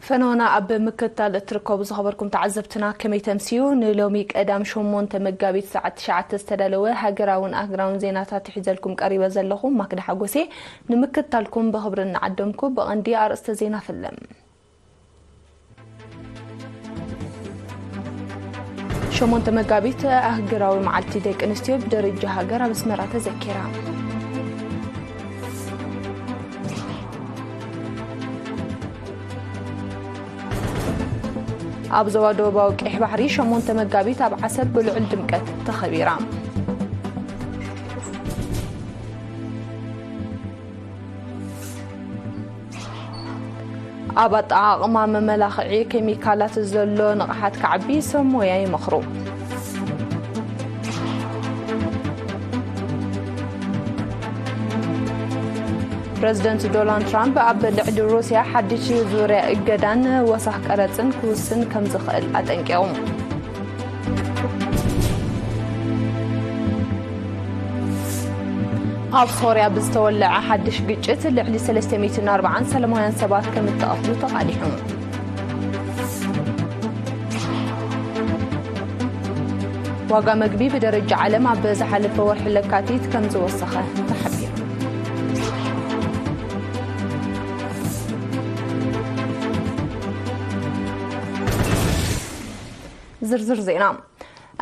ፈነወና ኣብ ምክትታል እትርከቡ ዝኸበርኩም ተዓዘብትና ከመይ ተምስዩ? ንሎሚ ቀዳም ሸሞንተ መጋቢት ሰዓት ትሽዓተ ዝተዳለወ ሃገራውን ኣህግራውን ዜናታት ሒዘልኩም ቀሪበ ዘለኹ ማክዳ ሓጎሴ። ንምክትታልኩም ብኽብሪ እናዓደምኩ ብቐንዲ ኣርእስተ ዜና ፍለም። ሸሞንተ መጋቢት ኣህግራዊ መዓልቲ ደቂ ኣንስትዮ ብደረጃ ሃገር ኣብ ኣስመራ ተዘኪራ። ኣብ ዞባ ደቡባዊ ቀይሕ ባሕሪ ሸሞንተ መጋቢት ኣብ ዓሰብ ብልዑል ድምቀት ተኸቢራ። ኣብ ኣጠቓቕማ መመላኽዒ ኬሚካላት ዘሎ ንቕሓት ክዓቢ ሰብ ሞያ ይመኽሩ። ፕረዚደንት ዶናልድ ትራምፕ ኣብ ልዕሊ ሩስያ ሓድሽ ዙርያ እገዳን ወሳኽ ቀረጽን ክውስን ከም ዝኽእል ኣጠንቂቑ። ኣብ ሶርያ ብዝተወለዐ ሓድሽ ግጭት ልዕሊ ሰለስተ ሚእትን ኣርባዓን ሰላማውያን ሰባት ከም እተቐትሉ ተቓሊሑ። ዋጋ መግቢ ብደረጃ ዓለም ኣብ ዝሓለፈ ወርሒ ለካቲት ከም ዝወሰኸ ተሓቢሩ። ዝርዝር ዜና።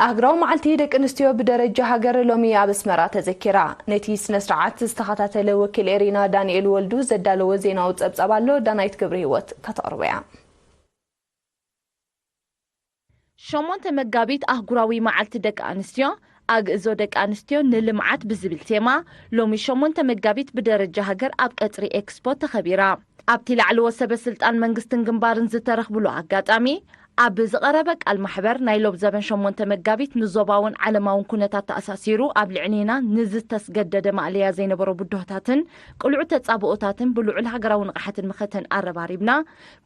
ኣህግራዊ መዓልቲ ደቂ ኣንስትዮ ብደረጃ ሃገር ሎሚ ኣብ ኣስመራ ተዘኪራ። ነቲ ስነ ስርዓት ዝተኸታተለ ወኪል ኤሪና ዳንኤል ወልዱ ዘዳለወ ዜናዊ ጸብጻብ ኣሎ፣ ዳናይት ገብረ ህይወት ከተቕርቦ እያ። ሸሞንተ መጋቢት ኣህጉራዊ መዓልቲ ደቂ ኣንስትዮ፣ ኣግእዞ ደቂ ኣንስትዮ ንልምዓት ብዝብል ቴማ፣ ሎሚ ሸሞንተ መጋቢት ብደረጃ ሃገር ኣብ ቀጽሪ ኤክስፖ ተኸቢራ። ኣብቲ ላዕለዎት ሰበ ስልጣን መንግስትን ግንባርን ዝተረኽብሉ ኣጋጣሚ፣ ኣብ ዝቐረበ ቃል ማሕበር፣ ናይ ሎብ ዘበን ሸሞንተ መጋቢት ንዞባውን ዓለማውን ኩነታት ተኣሳሲሩ ኣብ ልዕሊና ንዝተስገደደ ማእለያ ዘይነበሮ ብድሆታትን ቅሉዕ ተጻብኦታትን ብልዑል ሃገራዊ ንቕሓትን መኸተን ኣረባሪብና፣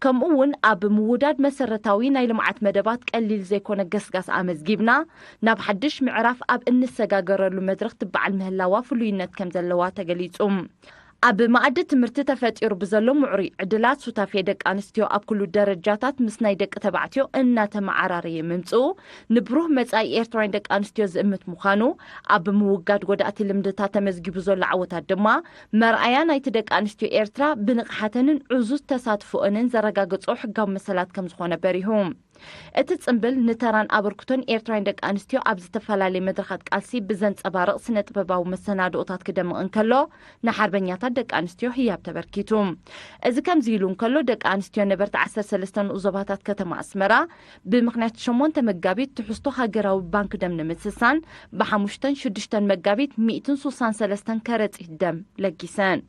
ከምኡ እውን ኣብ ምውዳድ መሰረታዊ ናይ ልምዓት መደባት ቀሊል ዘይኮነ ገስጋስ ኣመዝጊብና፣ ናብ ሓድሽ ምዕራፍ ኣብ እንሰጋገረሉ መድረኽ ትበዓል ምህላዋ ፍሉይነት ከም ዘለዋ ተገሊጹ። ኣብ መኣዲ ትምህርቲ ተፈጢሩ ብዘሎ ምዕሩይ ዕድላት፣ ሱታፌ ደቂ ኣንስትዮ ኣብ ኩሉ ደረጃታት ምስ ናይ ደቂ ተባዕትዮ እናተመዓራረየ ምምጽኡ፣ ንብሩህ መጻኢ ኤርትራውያን ደቂ ኣንስትዮ ዝእምት ምዃኑ፣ ኣብ ምውጋድ ጎዳእቲ ልምድታት ተመዝጊቡ ዘሎ ዓወታት ድማ፣ መርኣያ ናይቲ ደቂ ኣንስትዮ ኤርትራ ብንቕሓተንን ዕዙዝ ተሳትፎኦንን ዘረጋግጾ ሕጋዊ መሰላት ከም ዝኾነ በሪሁ። እቲ ጽምብል ንተራን ኣበርክቶን ኤርትራውያን ደቂ ኣንስትዮ ኣብ ዝተፈላለየ መድረኻት ቃልሲ ብዘንጸባርቕ ስነ ጥበባዊ መሰናድኦታት ክደምቕ እንከሎ፣ ንሓርበኛታት ደቂ ኣንስትዮ ህያብ ተበርኪቱ። እዚ ከምዚ ኢሉ እንከሎ፣ ደቂ ኣንስትዮ ነበርቲ ዓሰርተ ሰለስተ ንኡስ ዞባታት ከተማ ኣስመራ ብምኽንያት ሸሞንተ መጋቢት ትሕዝቶ ሃገራዊ ባንክ ደም ንምስሳን፣ ብሓሙሽተን ሽዱሽተን መጋቢት ሚእትን ሱሳን ሰለስተን ከረጺት ደም ለጊሰን።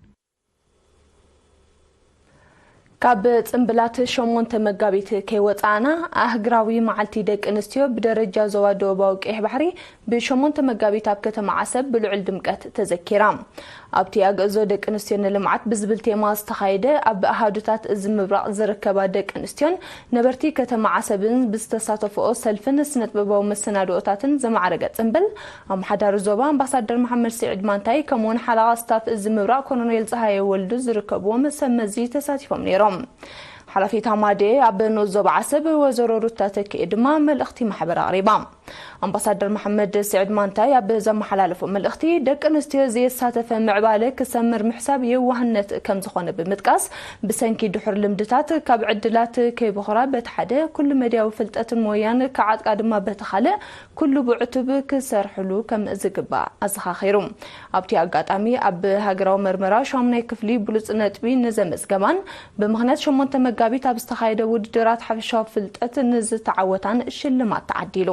ካብ ጽምብላት ሸሞንተ መጋቢት ከይወጻእና፣ ኣህግራዊ መዓልቲ ደቂ ኣንስትዮ ብደረጃ ዞባ ደቡባዊ ቀይሕ ባሕሪ ብሸሞንተ መጋቢት ኣብ ከተማ ዓሰብ ብልዑል ድምቀት ተዘኪራ። ኣብቲ ኣግእዞ ደቂ ኣንስትዮ ንልምዓት ብዝብል ቴማ ዝተኻየደ፣ ኣብ ኣሃዱታት እዚ ምብራቕ ዝርከባ ደቂ ኣንስትዮን ነበርቲ ከተማ ዓሰብን ብዝተሳተፍኦ ሰልፍን ስነጥበባዊ መሰናድኦታትን ዘማዕረገ ጽምብል፣ ኣመሓዳሪ ዞባ ኣምባሳደር መሓመድ ስዒድ ማንታይ፣ ከምኡውን ሓለቓ ስታፍ እዚ ምብራቕ ኮሎኔል ጸሃየ ወልዱ ዝርከብዎም ሰብ መዚ ተሳቲፎም ነይሮም። ሓላፊት ሃማደኤ ኣብ ንኡስ ዞባ ዓሰብ ወይዘሮ ሩታ ተኪኤ ድማ መልእኽቲ ማሕበር ኣቕሪባ። ኣምባሳደር መሓመድ ስዕድ ማንታይ ኣብ ዘመሓላለፎ መልእኽቲ፣ ደቂ ኣንስትዮ ዘየሳተፈ ምዕባለ ክሰምር ምሕሳብ የዋህነት ከም ዝኾነ ብምጥቃስ፣ ብሰንኪ ድሑር ልምድታት ካብ ዕድላት ከይበኹራ በቲ ሓደ፣ ኩሉ መድያዊ ፍልጠትን ሞያን ክዓጥቃ ድማ በቲ ካልእ፣ ኩሉ ብዕቱብ ክሰርሕሉ ከም ዝግባእ ኣዘኻኺሩ። ኣብቲ ኣጋጣሚ፣ ኣብ ሃገራዊ መርመራ ሻሙናይ ክፍሊ ብሉጽ ነጥቢ ንዘመዝገባን፣ ብምኽንያት ሸሞንተ መጋቢት ኣብ ዝተኻየደ ውድድራት ሓፈሻዊ ፍልጠት ንዝተዓወታን ሽልማት ተዓዲሉ።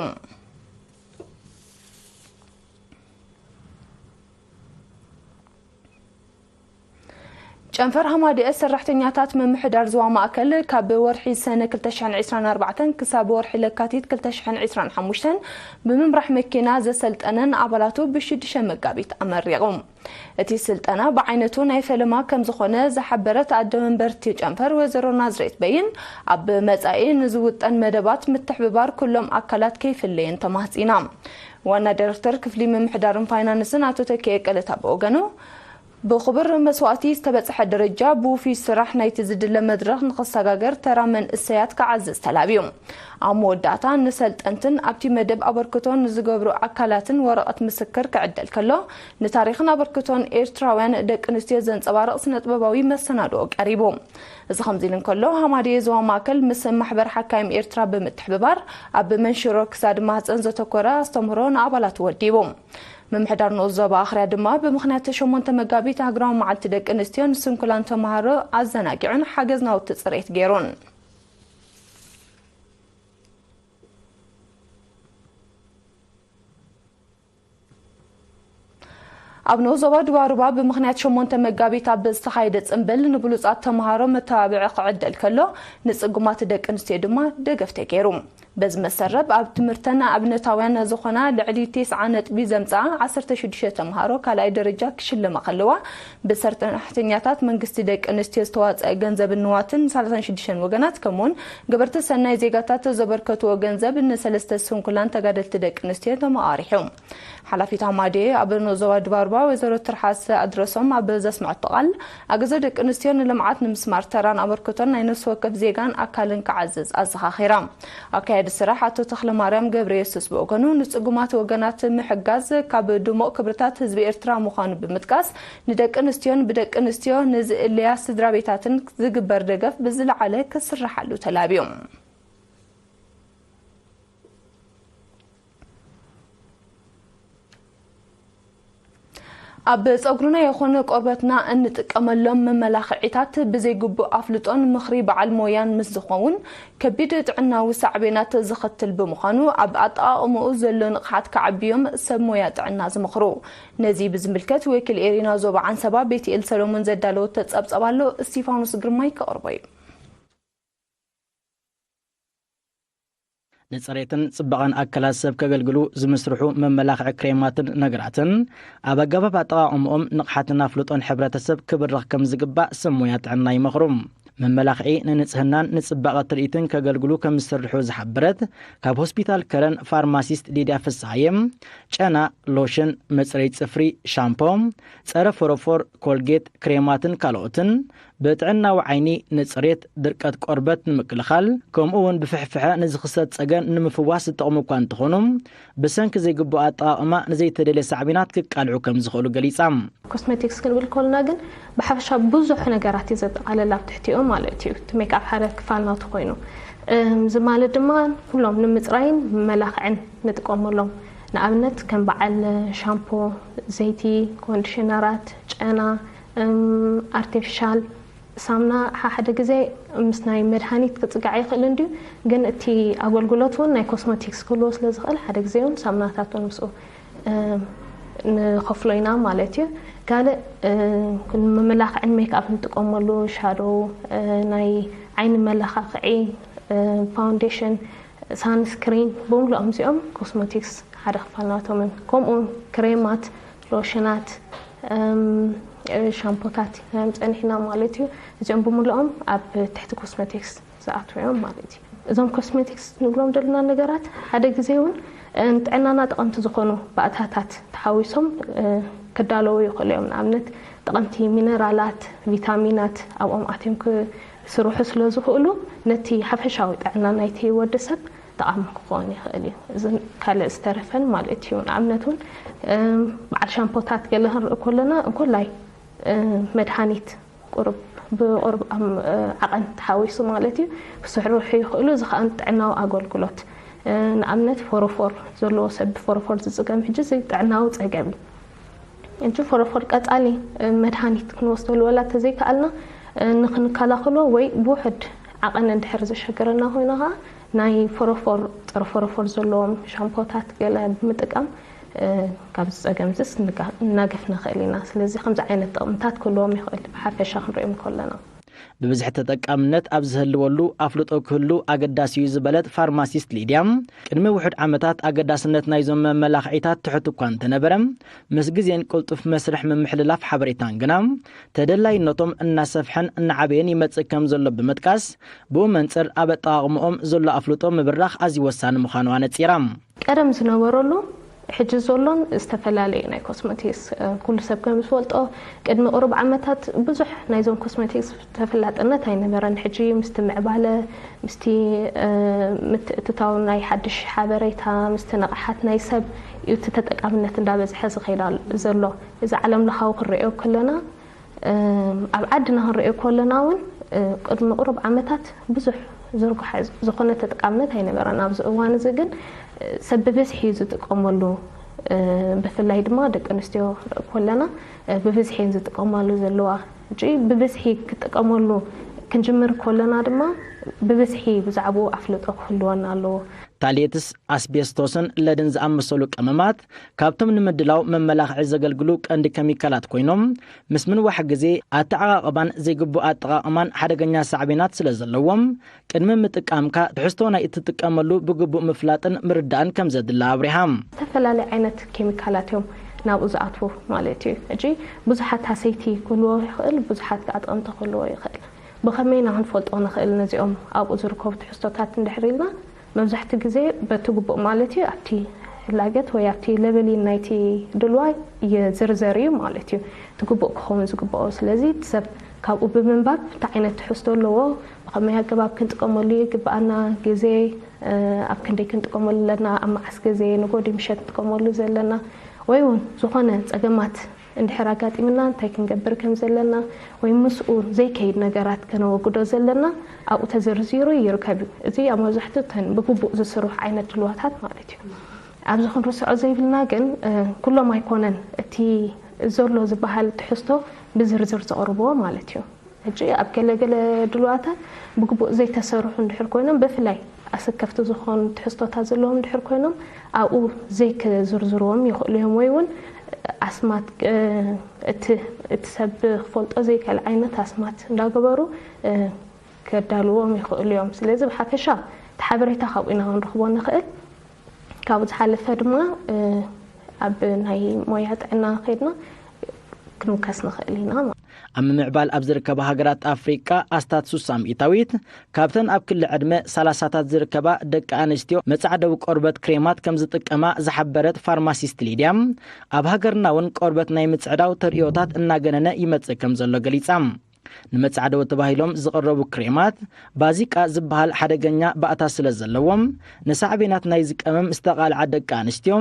ጨንፈር ሃማደኤ ሰራሕተኛታት ምምሕዳር ዞባ ማእከል ካብ ወርሒ ሰነ ክልተ ሽሕን ዕስራን ኣርባዕተን ክሳብ ወርሒ ለካቲት ክልተ ሽሕን ዕስራን ሓሙሽተን ብምምራሕ መኪና ዘሰልጠነን ኣባላቱ ብሽዱሽተ መጋቢት ኣመሪቑ። እቲ ስልጠና ብዓይነቱ ናይ ፈለማ ከም ዝኾነ ዝሓበረት ኣደ መንበርቲ ጨንፈር ወይዘሮ ናዝሬት በይን፣ ኣብ መጻኢ ንዝውጠን መደባት ምትሕብባር ኩሎም ኣካላት ከይፍለየን ተማህጺና። ዋና ዳይሬክተር ክፍሊ ምምሕዳርን ፋይናንስን ኣቶ ተኪኤ ቀለታ ብወገኑ፣ ብኽቡር መስዋእቲ ዝተበጽሐ ደረጃ ብውፉይ ስራሕ ናይቲ ዝድለ መድረኽ ንኽሰጋገር ተራ መንእሰያት ክዓዝዝ ተላብዩ። ኣብ መወዳእታ ንሰልጠንትን ኣብቲ መደብ ኣበርክቶ ንዝገብሩ ኣካላትን ወረቐት ምስክር ክዕደል ከሎ፣ ንታሪኽን ኣበርክቶን ኤርትራውያን ደቂ ኣንስትዮ ዘንጸባርቕ ስነጥበባዊ መሰናድኦ ቀሪቡ። እዚ ከምዚ ኢሉ እንከሎ፣ ሃማድየ ዞባ ማእከል ምስ ማሕበር ሓካይም ኤርትራ ብምትሕብባር ኣብ መንሽሮ ክሳድ ማህጸን ዘተኮረ ኣስተምህሮ ንኣባላቱ ወዲቡ። ምምሕዳር ንኡስ ዞባ ኣኽርያ ድማ ብምኽንያት ሸሞንተ መጋቢት ሃገራዊ መዓልቲ ደቂ ኣንስትዮን ስንኩላን ተምሃሮ ኣዘናጊዑን ሓገዝ ናውቲ ጽሬት ገይሩን። ኣብ ንኡስ ዞባ ድባሩባ ብምኽንያት ሸሞንተ መጋቢት ኣብ ዝተኻየደ ጽምብል ንብሉጻት ተምሃሮ መተባብዒ ክዕደል ከሎ፣ ንጽጉማት ደቂ ኣንስትዮ ድማ ደገፍ ተገይሩ። በዚ መሰረት ኣብ ትምህርተን ኣብነታውያን ዝኾና ልዕሊ ተስዓ ነጥቢ ዘምጽኣ ዓሰርተ ሽዱሽተ ተምሃሮ ካልኣይ ደረጃ ክሽለማ ከለዋ፣ ብሰራሕተኛታት መንግስቲ ደቂ ኣንስትዮ ዝተዋጸአ ገንዘብ ንዋትን ሰላሳን ሽዱሽተን ወገናት ከምኡውን ገበርቲ ሰናይ ዜጋታት ዘበርከትዎ ገንዘብ ንሰለስተ ስንኩላን ተጋደልቲ ደቂ ኣንስትዮ ተመቓሪሑ። ሓላፊት ሃማድየ ኣብ ንኡስ ዞባ ድባርባ ወይዘሮ ትርሓስ ኣድረሶም ኣብ ዘስምዐቶ ቃል፣ ኣገዞ ደቂ ኣንስትዮ ንልምዓት ንምስማር ተራን ኣበርክቶን ናይ ነፍሲ ወከፍ ዜጋን ኣካልን ክዓዝዝ ኣዘኻኺራ። ኣካያዲ ስራሕ ኣቶ ተኽለማርያም ገብረየሱስ ብወገኑ፣ ንጽጉማት ወገናት ምሕጋዝ ካብ ድሙቕ ክብርታት ህዝቢ ኤርትራ ምዃኑ ብምጥቃስ፣ ንደቂ ኣንስትዮን ብደቂ ኣንስትዮ ንዝእለያ ስድራ ቤታትን ዝግበር ደገፍ ብዝለዓለ ክስርሓሉ ተላብዩ። ኣብ ጸጉርና ይኹን ቆርበትና እንጥቀመሎም መመላኽዒታት ብዘይግቡእ ኣፍልጦን ምኽሪ በዓል ሞያን ምስ ዝኸውን ከቢድ ጥዕናዊ ሳዕቤናት ዘኸትል ብምዃኑ ኣብ ኣጠቓቕምኡ ዘሎ ንቕሓት ከዓብዮም ሰብ ሞያ ጥዕና ዝመኽሩ። ነዚ ብዝምልከት ወኪል ኤሪና ዞባ ዓንሰባ ቤትኤል ሰሎሞን ዘዳለወቶ ጸብጸብ ኣሎ፣ እስቲፋኖስ ግርማይ ከቕርቦ እዩ። ንጽሬትን ጽባቐን ኣካላት ሰብ ከገልግሉ ዝምስርሑ መመላኽዒ ክሬማትን ነገራትን ኣብ ኣገባብ ኣጠቓቕምኦም ንቕሓትን ኣፍልጦን ሕብረተሰብ ክብርኽ ከም ዝግባእ ሰብ ሞያ ጥዕና ይመኽሩ። መመላኽዒ ንንጽህናን ንጽባቐ ትርኢትን ከገልግሉ ከም ዝሰርሑ ዝሓበረት ካብ ሆስፒታል ከረን ፋርማሲስት ሊድያ ፍስሃየ፣ ጨና፣ ሎሽን፣ መጽረይ ጽፍሪ፣ ሻምፖ፣ ጸረ ፎሮፎር፣ ኮልጌት፣ ክሬማትን ካልኦትን ብጥዕናዊ ዓይኒ ንጽሬት፣ ድርቀት ቆርበት ንምክልኻል፣ ከምኡ እውን ብፍሕፍሐ ንዝኽሰት ጸገም ንምፍዋስ ዝጠቕሙ እኳ እንተኾኑ፣ ብሰንኪ ዘይግቡእ ኣጠቓቕማ ንዘይተደልየ ሳዕቤናት ክቃልዑ ከም ዝኽእሉ ገሊጻ። ኮስሜቲክስ ክንብል ከለና ግን ብሓፈሻ ብዙሕ ነገራት እዩ ዘጠቓልል ኣብ ትሕቲኡ ማለት እዩ። እቲ ሜክኣፕ ሓደ ክፋል ናቱ ኮይኑ፣ እም፣ እዚ ማለት ድማ ኩሎም ንምጽራይን መመላኽዕን ንጥቀመሎም፣ ንኣብነት ከም በዓል ሻምፖ፣ ዘይቲ፣ ኮንዲሽነራት፣ ጨና፣ እም፣ ኣርቲፊሻል ሳምና ሓ-፣ ሓደ ግዜ ምስ ናይ መድሃኒት ክጽጋዕ ይኽእል እንድዩ፣ ግን እቲ ኣገልግሎት እውን ናይ ኮስሞቲክስ ክህልዎ ስለ ዝኽእል ሓደ ግዜ እውን ሳምናታት እውን ምስኡ፣ እ፣ ንኸፍሎ ኢና ማለት እዩ። ካልእ፣ እ፣ መመላኽዕን ሜክኣፕ ንጥቀመሉ ሻዶው፣ እ፣ ናይ ዓይኒ መለኻኽዒ፣ እ፣ ፋውንዴሽን፣ ሳንስክሪን፣ ብምሉኦም እዚኦም ኮስሞቲክስ ሓደ ክፋል ናቶምን፣ ከምኡ ክሬማት፣ ሎሽናት፣ እም፣ ሻምፖታት እዮም ጸኒሕና ማለት እዩ። እዚኦም ብምሉኦም ኣብ ትሕቲ ኮስሜቲክስ ዝኣትዉ እዮም ማለት እዩ። እዞም ኮስሜቲክስ ንብሎም ዘለና ነገራት ሓደ ግዜ እውን ንጥዕናና ጠቐምቲ ዝኾኑ ባእታታት ተሓዊሶም፣ እ፣ ክዳለዉ ይኽእሉ እዮም። ንኣብነት ጠቐምቲ ሚነራላት፣ ቪታሚናት ኣብኦም ኣትዮም ክስርሑ ስለ ዝኽእሉ ነቲ ሓፈሻዊ ጥዕና ናይቲ ወዲ ሰብ ጠቓሚ ክኸውን ይኽእል እዩ። እዚ ካልእ ዝተረፈን ማለት እዩ። ንኣብነት እውን፣ እም፣ በዓል ሻምፖታት ገለ ክንርኢ ከለና እንኮላይ፣ እ፣ መድሃኒት ቁሩብ ብቁሩብ ኣም-፣ እ፣ ዓቐን ተሓዊሱ ማለት እዩ ክስርሑ ይኽእሉ። እዚ ከዓ ጥዕናዊ ኣገልግሎት፣ እ፣ ንኣብነት ፎሮፎር ዘለዎ ሰብ ብፎሮፎር ዝጽገም ሕጂ እዚ ጥዕናዊ ጸገም እዩ። ሕጂ ፎሮፎር ቀጻሊ፣ እ፣ መድሃኒት ክንወስደሉ ወላ እንተዘይከኣልና፣ እ፣ ንኽንከላኸሎ ወይ ብውሕድ ዓቐን እንድሕር ዘሸገረና ኮይና ከዓ ናይ ፎሮፎር፣ ጸረ ፎሮፎር ዘለዎም ሻምፖታት ገለ ብምጥቃም፣ እ፣ ካብዚ ጸገም እዚስ ንጋ-፣ ንናገፍ ንኽእል ኢና። ስለዚ ከምዚ ዓይነት ጥቕምታት ክህልዎም ይኽእል ብሓፈሻ ክንሪኦም ከለና። ብብዝሒ ተጠቃምነት ኣብ ዝህልወሉ ኣፍልጦ ክህሉ ኣገዳሲ እዩ ዝበለት ፋርማሲስት ሊድያ፣ ቅድሚ ውሑድ ዓመታት ኣገዳስነት ናይዞም መመላኽዒታት ትሑት እኳ እንተነበረ፣ ምስ ግዜን ቅልጡፍ መስርሕ ምምሕልላፍ ሓበሬታን ግና ተደላይነቶም እናሰፍሐን እናዓበየን ይመጽእ ከም ዘሎ ብምጥቃስ፣ ብኡ መንጽር ኣብ ኣጠቓቕምኦም ዘሎ ኣፍልጦ ምብራኽ ኣዝዩ ወሳኒ ምዃኑ ኣነጺራ። ቀደም ዝነበረሉ ሕጂ ዘሎን ዝተፈላለዩ ናይ ኮስሞቲክስ፣ ኩሉ ሰብ ከም ዝፈልጦ፣ ቅድሚ ቁሩብ ዓመታት ብዙሕ ናይዞም ኮስሞቲክስ ተፈላጥነት ኣይነበረን። ሕጂ ምስቲ ምዕባለ፣ ምስቲ ምትእትታው ናይ ሓድሽ ሓበሬታ፣ ምስቲ ንቕሓት ናይ ሰብ እዩ እቲ ተጠቃምነት እንዳበዝሐ ዝኸይድ ዘሎ። እዚ ዓለም ለኻዊ ክንሪኦ ከለና፣ ኣብ ዓድና ክንሪኦ ከለና እውን፣ ቅድሚ ቁሩብ ዓመታት ብዙሕ ዝርጉሐ ዝኾነ ተጠቃምነት ኣይነበረን። ኣብዚ እዋን እዚ ግን ሰብ ብብዝሒ ዝጥቀመሉ፣ ብፍላይ ድማ ደቂ ኣንስትዮ ክንርኢ ከለና፣ ብብዝሒ ዝጥቀማሉ ዘለዋ። ሕጂ ብብዝሒ ክጥቀመሉ ክንጅምር ከለና ድማ፣ ብብዝሒ ብዛዕባኡ ኣፍልጦ ክህልወና ኣለዎ። ታሌትስ፣ ኣስቤስቶስን ለድን ዝኣመሰሉ ቀመማት ካብቶም ንምድላው መመላኽዒ ዘገልግሉ ቀንዲ ኬሚካላት ኮይኖም፣ ምስ ምንዋሕ ግዜ ኣተዓቓቕባን ዘይግቡእ ኣጠቓቕማን ሓደገኛ ሳዕቤናት ስለ ዘለዎም፣ ቅድሚ ምጥቃምካ ትሕዝቶ ናይ እትጥቀመሉ ብግቡእ ምፍላጥን ምርዳእን ከም ዘድሊ ኣብሪሃ። ዝተፈላለዩ ዓይነት ኬሚካላት እዮም ናብኡ ዝኣትዉ ማለት እዩ። ሕጂ ብዙሓት ሃሰይቲ ክህልዎ ይኽእል፣ ብዙሓት ኣጠቐምቲ ክህልዎ ይኽእል። ብኸመይ ኢና ክንፈልጦ ንኽእል ነዚኦም ኣብኡ ዝርከቡ ትሕዝቶታት እንድሕር ኢልና፣ መብዛሕትኡ ግዜ በቲ ግቡእ ማለት እዩ ኣብቲ ሕላገት ወይ ኣብቲ ሌበሊን ናይቲ ድልዋ ይዝርዘር እዩ ማለት እዩ፣ እቲ ግቡእ ክኸውን ዝግብኦ። ስለዚ እቲ ሰብ ካብኡ ብምንባብ እንታይ ዓይነት ትሕዝቶ ኣለዎ፣ ብኸመይ ኣገባብ ክንጥቀመሉ ይግብኣና፣ ግዜ ኣብ ክንደይ ክንጥቀመሉ ኣለና፣ ኣብ መዓስ ግዜ፣ ንጎዲ ምሸት ንጥቀመሉ ዘለና፣ ወይ እውን ዝኾነ ጸገማት እንድሕር ኣጋጢምና እንታይ ክንገብር ከም ዘለና ወይ ምስኡ ዘይከይድ ነገራት ከነወግዶ ዘለና ኣብኡ ተዘርዚሩ ይርከብ እዩ። እዚ ኣብ መብዛሕትኡ እተን ብግቡእ ዝስርሑ ዓይነት ድልዋታት ማለት እዩ። ኣብዚ ክንርስዖ ዘይብልና ግን ኩሎም ኣይኮነን እቲ ዘሎ ዝበሃል ትሕዝቶ ብዝርዝር ዘቕርብዎ ማለት እዩ። ሕጂ ኣብ ገለገለ ድልዋታት ብግቡእ ዘይተሰርሑ እንድሕር ኮይኖም ብፍላይ ኣሰከፍቲ ዝኾኑ ትሕዝቶታት ዘለዎም እንድሕር ኮይኖም ኣብኡ ዘይክዝርዝርዎም ይኽእሉ እዮም ወይ እውን ኣስማት እቲ ሰብ ክፈልጦ ዘይክእል ዓይነት ኣስማት እንዳገበሩ ከዳልዎም ይኽእሉ እዮም። ስለዚ ብሓፈሻ እቲ ሓበሬታ ካብኡ ኢና ክንረኽቦ ንኽእል። ካብኡ ዝሓለፈ ድማ ኣብ ናይ ሞያ ጥዕና ከይድና ክንውከስ ንኽእል ኢና። ኣብ ምምዕባል ኣብ ዝርከባ ሃገራት ኣፍሪቃ ኣስታት ሱሳ ሚእታዊት ካብተን ኣብ ክሊ ዕድመ ሰላሳታት ዝርከባ ደቂ ኣንስትዮ መጻዕደዊ ቆርበት ክሬማት ከም ዝጥቀማ ዝሓበረት ፋርማሲስት ሊድያ፣ ኣብ ሃገርና እውን ቆርበት ናይ ምጽዕዳው ተርእዮታት እናገነነ ይመጽእ ከም ዘሎ ገሊጻ። ንመጻዕደዊ ተባሂሎም ዝቐረቡ ክሬማት ባዚቃ ዝበሃል ሓደገኛ ባእታ ስለ ዘለዎም፣ ንሳዕቤናት ናይዚ ቀመም ዝተቓልዓ ደቂ ኣንስትዮ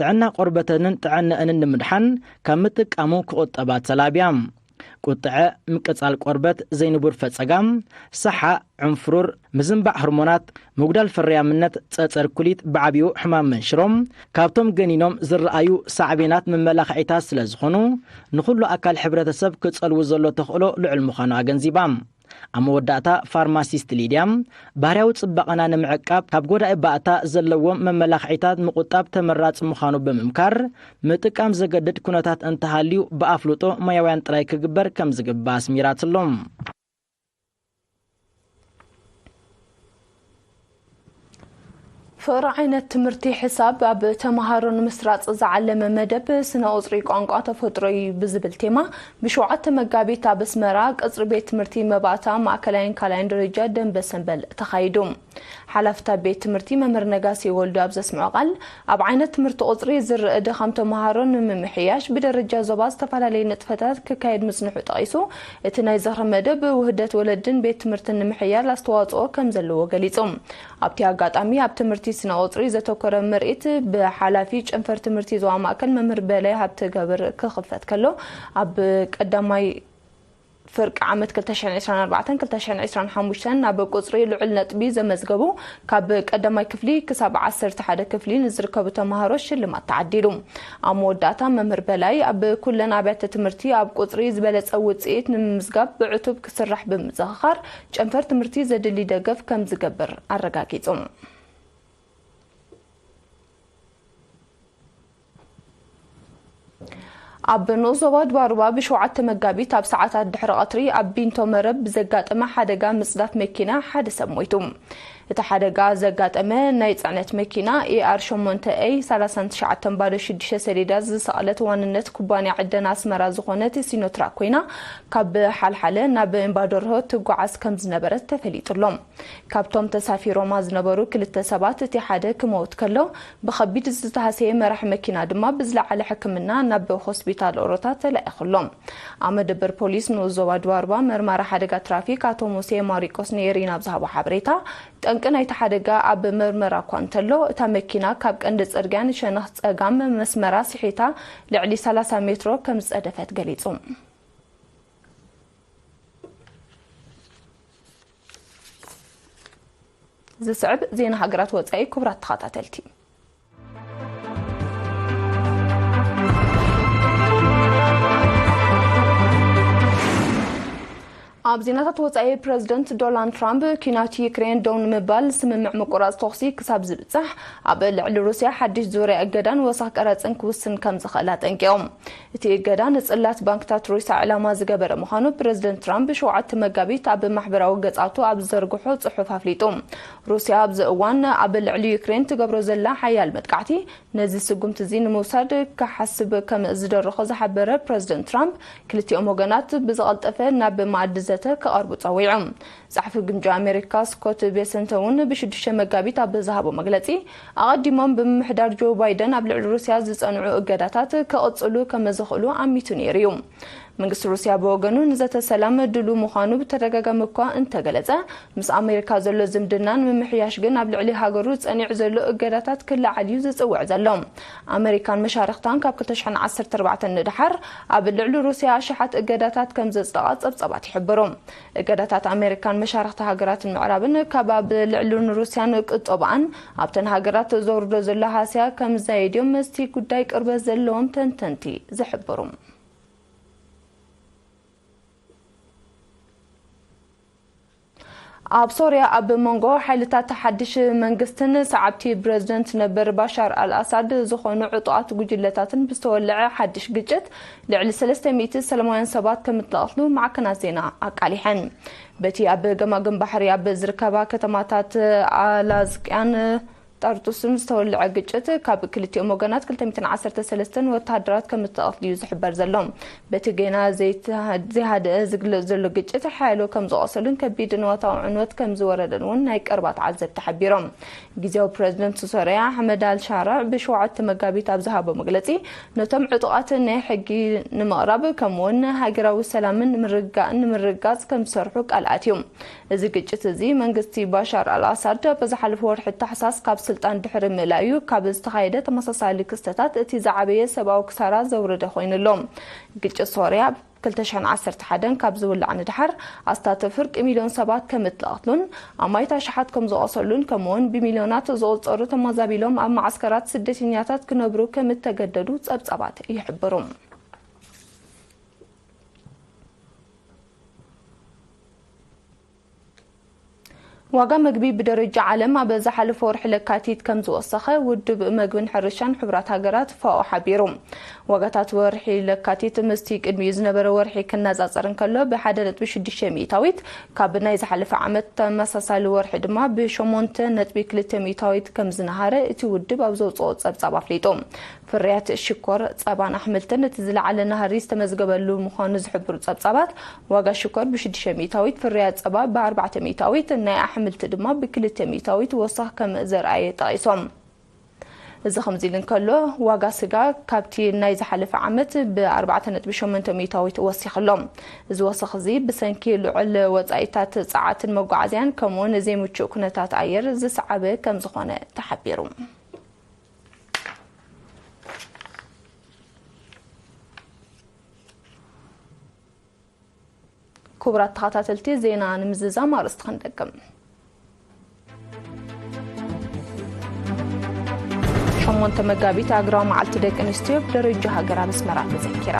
ጥዕና ቆርበተንን ጥዕነአንን ንምድሓን ካብ ምጥቃሙ ክቑጠባ ተላብያ። ቁጥዐ፣ ምቅጻል ቆርበት፣ ዘይንቡር ፈጸጋ፣ ሰሓእ፣ ዕንፍሩር፣ ምዝንባዕ ሆርሞናት፣ ምጉዳል ፍርያምነት፣ ጸጸር ኩሊት፣ ብዓቢኡ ሕማም መንሽሮ ካብቶም ገኒኖም ዝረኣዩ ሳዕቤናት መመላኽዒታት ስለ ዝኾኑ፣ ንኹሉ ኣካል ሕብረተሰብ ክጸልው ዘሎ ተኽእሎ ልዑል ምዃኑ ኣገንዚባ። ኣብ መወዳእታ ፋርማሲስት ሊድያ፣ ባህርያዊ ጽባቐና ንምዕቃብ ካብ ጎዳኢ ባእታ ዘለዎም መመላኽዒታት ምቑጣብ ተመራጺ ምዃኑ ብምምካር፣ ምጥቃም ዘገድድ ኩነታት እንተሃልዩ ብኣፍልጦ ሞያውያን ጥራይ ክግበር ከም ዝግባእ ኣስሚራትሎም። ፍቕሪ ዓይነት ትምህርቲ ሕሳብ ኣብ ተምሃሮ ንምስራፅ ዝዓለመ መደብ ስነ ቁፅሪ ቋንቋ ተፈጥሮ እዩ ብዝብል ቴማ ብሸውዓተ መጋቢት ኣብ ኣስመራ ቅፅሪ ቤት ትምህርቲ መባእታ ማእከላይን ካልኣይን ደረጃ ደንበ ሰንበል ተኻይዱ። ሓላፍታ ቤት ትምህርቲ መምህር ነጋሲ ወልዱ ኣብ ዘስምዖ ቃል ኣብ ዓይነት ትምህርቲ ቁፅሪ ዝረአ ድኻም ተምሃሮ ንምምሕያሽ ብደረጃ ዞባ ዝተፈላለዩ ንጥፈታት ክካየድ ምፅንሑ ጠቒሱ እቲ ናይ ዝኽሪ መደብ ውህደት ወለድን ቤት ትምህርትን ንምሕያል ኣስተዋፅኦ ከም ዘለዎ ገሊፁ። ኣብቲ ኣጋጣሚ ኣብ ትምህርቲ ስነ ቁፅሪ ዘተኮረ ምርኢት ብሓላፊ ጨንፈር ትምህርቲ ዞባ ማእከል መምህር በላይ ሃብተገብር ክኽፈት ከሎ ኣብ ቀዳማይ ፍርቂ ዓመት ክልተ ሽሕን ዕስራን ኣርባዕተን ክልተ ሽሕን ዕስራን ሓሙሽተን ናብ ቁፅሪ ልዑል ነጥቢ ዘመዝገቡ ካብ ቀዳማይ ክፍሊ ክሳብ ዓሰርተ ሓደ ክፍሊ ንዝርከቡ ተምሃሮ ሽልማት ተዓዲሉ። ኣብ መወዳእታ መምህር በላይ ኣብ ኩለን ኣብያተ ትምህርቲ ኣብ ቁፅሪ ዝበለፀ ውፅኢት ንምምዝጋብ ብዕቱብ ክስራሕ ብምዝኽኻር ጨንፈር ትምህርቲ ዘድሊ ደገፍ ከም ዝገብር ኣረጋጊፁ። ኣብ ንኡስ ዞባ ድባሩባ ብሸውዓተ መጋቢት ኣብ ሰዓታት ድሕሪ ቀትሪ ኣብ ቢንቶ መረብ ብዘጋጠመ ሓደጋ ምጽዳፍ መኪና ሓደ ሰብ ሞይቱ። እቲ ሓደጋ ዘጋጠመ ናይ ጽዕነት መኪና ኤ ኣር ሸሞንተ ኤ ሰላሳን ትሽዓተን ባዶ ሽዱሽተ ሰሌዳ ዝሰቐለት ዋንነት ኩባንያ ዕደና ኣስመራ ዝኾነት ሲኖትራክ ኮይና፣ ካብ ሓልሓለ ናብ እምባደርሆ ትጓዓዝ ከም ዝነበረት ተፈሊጡ ኣሎ። ካብቶም ተሳፊሮማ ዝነበሩ ክልተ ሰባት እቲ ሓደ ክመውት ከሎ፣ ብኸቢድ ዝተሃሰየ መራሕ መኪና ድማ ብዝለዓለ ሕክምና ናብ ሆስፒታል ኦሮታ ተላኢኹ ኣሎ። ኣብ መደበር ፖሊስ ንኡስ ዞባ ድዋርባ መርማሪ ሓደጋ ትራፊክ ኣቶ ሙሴ ማሪቆስ ንኤሪና ኣብ ዝሃቦ ሓበሬታ፣ ጠንቂ ናይቲ ሓደጋ ኣብ መርመራ እኳ እንተሎ፣ እታ መኪና ካብ ቀንዲ ጽርግያ ንሸነኽ ጸጋም መስመራ ስሒታ ልዕሊ ሰላሳ ሜትሮ ከም ዝጸደፈት ገሊጹ። ዝስዕብ ዜና ሃገራት ወጻኢ። ክቡራት ተኸታተልቲ፣ ኣብ ዜናታት ወጻኢ፣ ፕረዚደንት ዶናልድ ትራምፕ ኲናት ዩክሬን ደው ንምባል ስምምዕ ምቁራጽ ተኹሲ ክሳብ ዝብጻሕ፣ ኣብ ልዕሊ ሩስያ ሓድሽ ዙርያ እገዳን ወሰኽ ቀረጽን ክውስን ከም ዝኽእል ኣጠንቂቖም። እቲ እገዳ ንጽላት ባንክታት ሩስያ ዕላማ ዝገበረ ምዃኑ ፕረዚደንት ትራምፕ ብሸውዓተ መጋቢት ኣብ ማሕበራዊ ገጻቱ ኣብ ዝዘርግሖ ጽሑፍ ኣፍሊጡ። ሩስያ ኣብዚ እዋን ኣብ ልዕሊ ዩክሬን ትገብሮ ዘላ ሓያል መጥቃዕቲ፣ ነዚ ስጉምቲ እዚ ንምውሳድ ክሓስብ ከም ዝደረኾ ዝሓበረ ፕረዚደንት ትራምፕ፣ ክልቲኦም ወገናት ብዝቐልጠፈ ናብ መኣዲ ዘተ ክቐርቡ ጸዊዑ። ጸሓፊ ግምጃ ኣሜሪካ ስኮት ቤሰንት እውን ብሽዱሽተ መጋቢት ኣብ ዝሃቦ መግለጺ፣ ኣቐዲሞም ብምምሕዳር ጆ ባይደን ኣብ ልዕሊ ሩስያ ዝጸንዑ እገዳታት ክቕጽሉ ከም ዝኽእሉ ኣሚቱ ነይሩ እዩ። መንግስቲ ሩስያ ብወገኑ ንዘተ ሰላም ድሉ ምዃኑ ብተደጋጋሚ እኳ እንተገለጸ፣ ምስ ኣሜሪካ ዘሎ ዝምድና ንምምሕያሽ ግን ኣብ ልዕሊ ሃገሩ ጸኒዑ ዘሎ እገዳታት ክለዓል እዩ ዝጽውዕ ዘሎ። ኣሜሪካን መሻርኽታን ካብ ክልተ ሽሕን ዓሰርተ ኣርባዕተን ንድሓር ኣብ ልዕሊ ሩስያ ኣሽሓት እገዳታት ከም ዘጽደቓ ጸብጻባት ይሕብሩ። እገዳታት ኣሜሪካን መሻርኽቲ ሃገራትን ምዕራብን ካብ ኣብ ልዕሊ ንሩስያን ቅጦብኣን ኣብተን ሃገራት ዘውርዶ ዘሎ ሃስያ ከም ዝዛየድ እዮም ምስቲ ጉዳይ ቅርበት ዘለዎም ተንተንቲ ዝሕብሩ። ኣብ ሶርያ ኣብ መንጎ ሓይልታት ሓድሽ መንግስትን ሰዓብቲ ፕረዚደንት ነበር ባሻር ኣልኣሳድ ዝኾኑ ዕጡቓት ጉጅለታትን ብዝተወልዐ ሓድሽ ግጭት ልዕሊ ሰለስተ ሚእቲ ሰላማውያን ሰባት ከም እተቐትሉ ማዕከናት ዜና ኣቃሊሐን። በቲ ኣብ ገማግም ባሕሪ ኣብ ዝርከባ ከተማታት ኣላዝቅያን ጠርጡስን ዝተወልዐ ግጭት ካብ ክልቲኦም ወገናት ክልተ ሚእትን ዓሰርተ ሰለስተን ወተሃደራት ከም እተቐትሉ እዩ ዝሕበር ዘሎ። በቲ ጌና ዘይተሃ-፣ ዘይሃደአ ዝግለጽ ዘሎ ግጭት ሓያሎ ከም ዝቖሰሉን ከቢድ ንዋታዊ ዕንወት ከም ዝወረደን እውን ናይ ቀርባ ተዓዘብቲ ሓቢሮም። ግዜያዊ ፕረዚደንት ሶርያ ኣሕመድ ኣልሻራዕ ብሸውዓተ መጋቢት ኣብ ዝሃቦ መግለጺ፣ ነቶም ዕጡቓት ናይ ሕጊ ንምቕራብ ከምኡውን ሃገራዊ ሰላምን ምርግጋእን ንምርግጋጽ ከም ዝሰርሑ ቃል ኣትዩ። እዚ ግጭት እዚ መንግስቲ ባሻር ኣልኣሳድ ኣብ ዝሓለፈ ወርሒ ታሕሳስ ካብ ስልጣን ድሕሪ ምእላዩ ካብ ዝተኻየደ ተመሳሳሊ ክስተታት እቲ ዝዓበየ ሰብኣዊ ክሳራ ዘውረደ ኮይኑ ኣሎ። ግጭት ሶርያ ክልተ ሽሕን ዓሰርተ ሓደን ካብ ዝውላዕ ንድሓር ኣስታት ፍርቂ ሚልዮን ሰባት ከም እተቐትሉን ኣማኢት ኣሽሓት ከም ዝቖሰሉን ከምኡውን ብሚልዮናት ዝቑጸሩ ተመዛቢሎም ኣብ ማዓስከራት ስደተኛታት ክነብሩ ከም እተገደዱ ጸብጻባት ይሕብሩ። ዋጋ መግቢ ብደረጃ ዓለም ኣብ ዝሓለፈ ወርሒ ለካቲት ከም ዝወሰኸ ውድብ መግብን ሕርሻን ሕቡራት ሃገራት ፋኦ ሓቢሩ። ዋጋታት ወርሒ ለካቲት ምስቲ ቅድሚኡ ዝነበረ ወርሒ ክነጻጸር እንከሎ ብሓደ ነጥቢ ሽዱሽተ ሚእታዊት፣ ካብ ናይ ዝሓለፈ ዓመት ተመሳሳሊ ወርሒ ድማ ብሸሞንተ ነጥቢ ክልተ ሚእታዊት ከም ዝነሃረ እቲ ውድብ ኣብ ዘውጽኦ ጸብጻብ ኣፍሊጡ። ፍርያት ሽኮር፣ ጸባን ኣሕምልትን እቲ ዝለዓለ ናህሪ ዝተመዝገበሉ ምዃኑ ዝሕብሩ ጸብጻባት፣ ዋጋ ሽኮር ብሽዱሽተ ሚእታዊት፣ ፍርያት ጸባ ብኣርባዕተ ሚእታዊት፣ ናይ ኣሕምልቲ ድማ ብክልተ ሚእታዊት ወሰኽ ከም ዘርኣየ ጠቒሶም። እዚ ከምዚ ኢሉ እንከሎ፣ ዋጋ ስጋ ካብቲ ናይ ዝሓለፈ ዓመት ብኣርባዕተ ነጥቢ ሸሞንተ ሚእታዊት ወሲኹ ኣሎ። እዚ ወሰኽ እዚ ብሰንኪ ልዑል ወጻኢታት ጸዓትን መጓዓዝያን ከምኡውን ዘይምቹእ ኩነታት ኣየር ዝሰዓበ ከም ዝኾነ ተሓቢሩ። ክቡራት ተኸታተልቲ፣ ዜና ንምዝዛም ኣርእስቲ ክንደግም። ሸሞንተ መጋቢት ሃገራዊ መዓልቲ ደቂ ኣንስትዮ ብደረጃ ሃገር ኣብ ኣስመራ ተዘኪራ።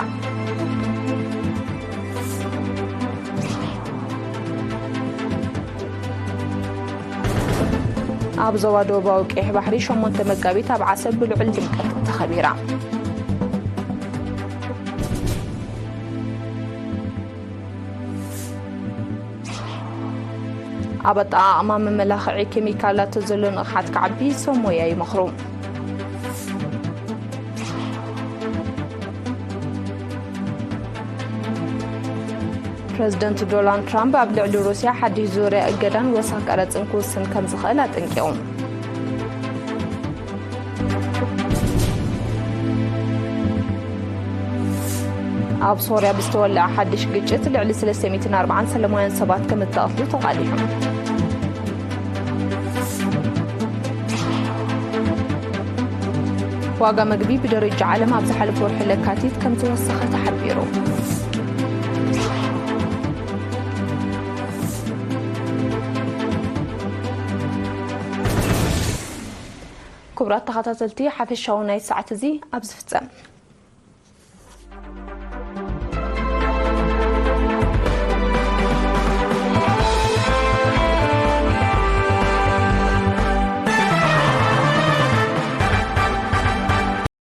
ኣብ ዞባ ደቡባዊ ቀይሕ ባሕሪ ሸሞንተ መጋቢት ኣብ ዓሰብ ብልዑል ድምቀት ተኸቢራ። ኣብ ኣጠቓቕማ መመላኽዒ ኬሚካላት ዘሎ ንቕሓት ክዓቢ ሰብ ሞያ ይመኽሩ። ፕረዚደንት ዶናልድ ትራምፕ ኣብ ልዕሊ ሩስያ ሓድሽ ዙርያ እገዳን ወሰኽ ቀረጽን ክውስን ከም ዝኽእል ኣጠንቂቑ። ኣብ ሶርያ ብዝተወልዐ ሓድሽ ግጭት ልዕሊ ሰለስተ ሚእትን ኣርባዓን ሰላማውያን ሰባት ከም እተቐትሉ ተቓሊሑ። ዋጋ መግቢ ብደረጃ ዓለም ኣብ ዝሓለፈ ወርሒ ለካቲት ከም ዝወሰኸ ተሓቢሩ። ክቡራት ተኸታተልቲ፣ ሓፈሻዊ ናይ ሰዓት እዚ ኣብ ዝፍጸም።